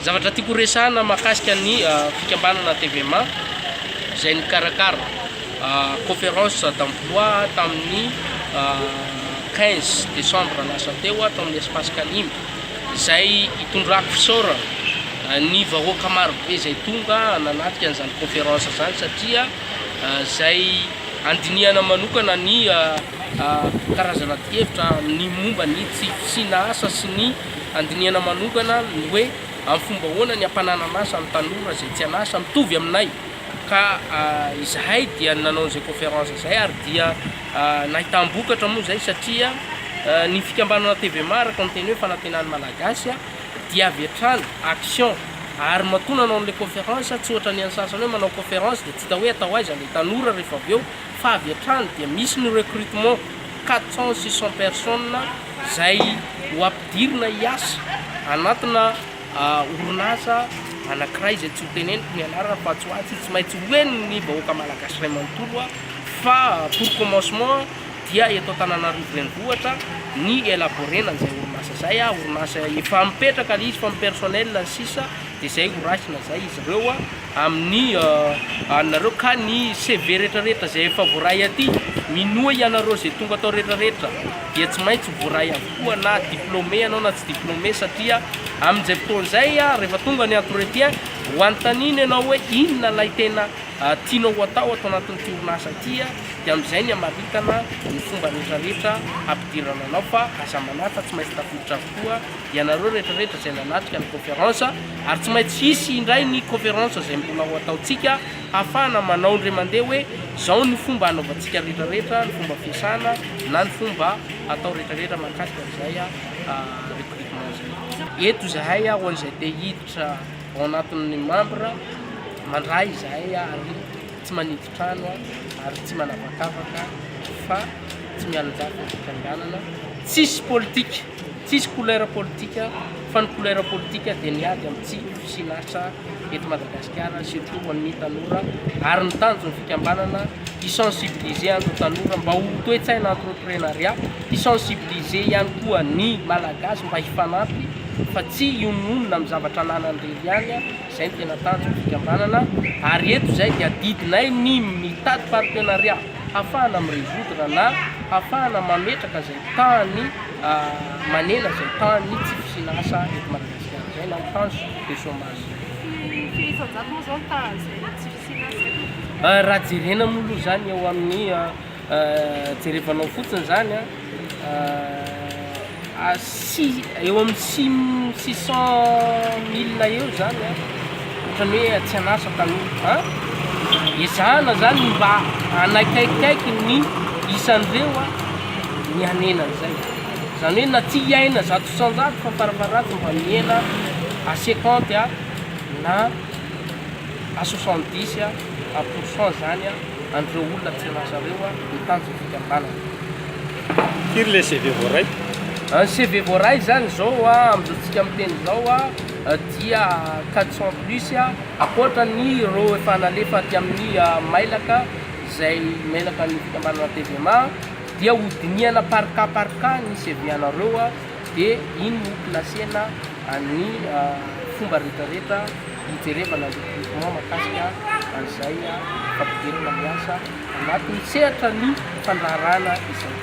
Zavatra tiako horesahana mahakasika ny fikambanana tvma izay nikarakara conférence d'emploi tamin'ny 15 décembre lasa teo tao amin'ny espace Kalimba izay itondrako fisaorana ny vahoaka marobe izay tonga nanatrika an'izany conférence izany satria izay andinihana manokana ny karazana adihevitra ny momba ny tsy fisiana asa sy ny Andinihana manokana ny hoe amin'ny fomba ahoana ny hampananana asa ny tanora izay tsy an'asa mitovy aminay ka izahay dia nanao an'izay conférence izay ary dia nahitam-bokatra moa izay satria ny fikambanana tvma araka ny teny hoe fanantenan'ny Malagasy dia avy hatrany action ary matoa nanao an'ilay conférence tsy ohatra ny an'ny sasany hoe manao conférence dia tsy hita hoe atao aiza ilay tanora rehefa avy eo fa avy hatrany dia misy ny recrutement 400 600 personnes izay ho ampidirina hiasa anatina orinasa anankiray izay tsy ho teneniko ny anarana fa tsy ho atsy tsy maintsy ho henon'ny vahoaka malagasy iray manontolo fa pour commencement dia eto Antananarivo renivohitra ny élaborer-na an'izay orinasa izay, orinasa efa mipetraka ilay izy fa ny personnel ny sisa dia izay ho raisina izay izy ireo amin'ny anareo ka ny CV rehetra rehetra izay efa voaray aty, minoa ianareo izay tonga tao rehetra rehetra dia tsy maintsy voaray avokoa na diplômé ianao na tsy diplômé satria amin'izay fotoana izay rehefa tonga ny entretien ho anontaniana ianao hoe inona ilay tena tianao ho atao ato anatin'ity orinasa ity dia amin'izay ny hamaritana ny fomba rehetra rehetra hampidirana anao fa aza manahy fa tsy maintsy tafiditra avokoa ianareo rehetra rehetra izay nanatrika ny conférence ary tsy maintsy hisy indray ny conférence izay mbola ho ataontsika hahafahana manao indray mandeha hoe izao ny fomba hanaovantsika rehetra rehetra ny fomba fiasana na ny fomba atao rehetra rehetra mahakasika an'izay recrutement izay. Eto izahay ho an'izay te hiditra ao anatin'ny membre mandray izahay ary tsy manidy trano ary tsy manavakavaka fa tsy mialonjafy ny fikambanana, tsisy politika. Tsisy couleur politika fa ny couleur politika dia ny ady amin'ny tsy fisian'asa eto Madagasikara surtout ho an'ny tanora ary ny tanjon'ny fikambanana hi-sensibiliser an'ireo tanora mba ho toe-tsaina entreprenariat, hi-sensibiliser ihany koa ny Malagasy mba hifanampy fa tsy hionononona amin'ny zavatra ananany irery ihany, izay no tena tanjon'ny fikambanana ary eto izay dia adidinay ny mitady partenariat hahafahana mi-resoudre na hahafahana mametraka izay tahan'ny manena izay tahan'ny tsy fisiana asa eto Madagasikara izay na ny taux de chômage. Firy isan-jato moa izao ny tahan'izay tsy fisiana asa eto? Raha jerena moa aloha izany eo amin'ny jerevanao fotsiny izany an, six eo amin'ny six 600 mille eo izany an, ohatran'ny hoe tsy an'asa tanora an, ezahana izany mba hanakaikikaiky ny isan'ireo an. ny hanena an'izay. Izany hoe na tsy hiaina 100% fa farafaharatsiny mba mihena à 50 a na à 70 a pour cent zany an'ireo olona tsy an'asa ireo ny tanjon'ny fikambanana. Firy ilay CV voaray? Ny CV voaray zany izao a, amin'izao tsika miteny izao a, dia 400 plus a, ankoatra ny ireo efa nalefa aty amin'ny mailaka izay mailaka ny fikambanana tvma. dia ho dinihana par cas par cas ny CV anareo dia iny no placena ny fomba rehetra rehetra hijerevana ny recrutement mahakasika an'izay fampidirana miasa anatin'ny sehatra ny fandraharahana izay.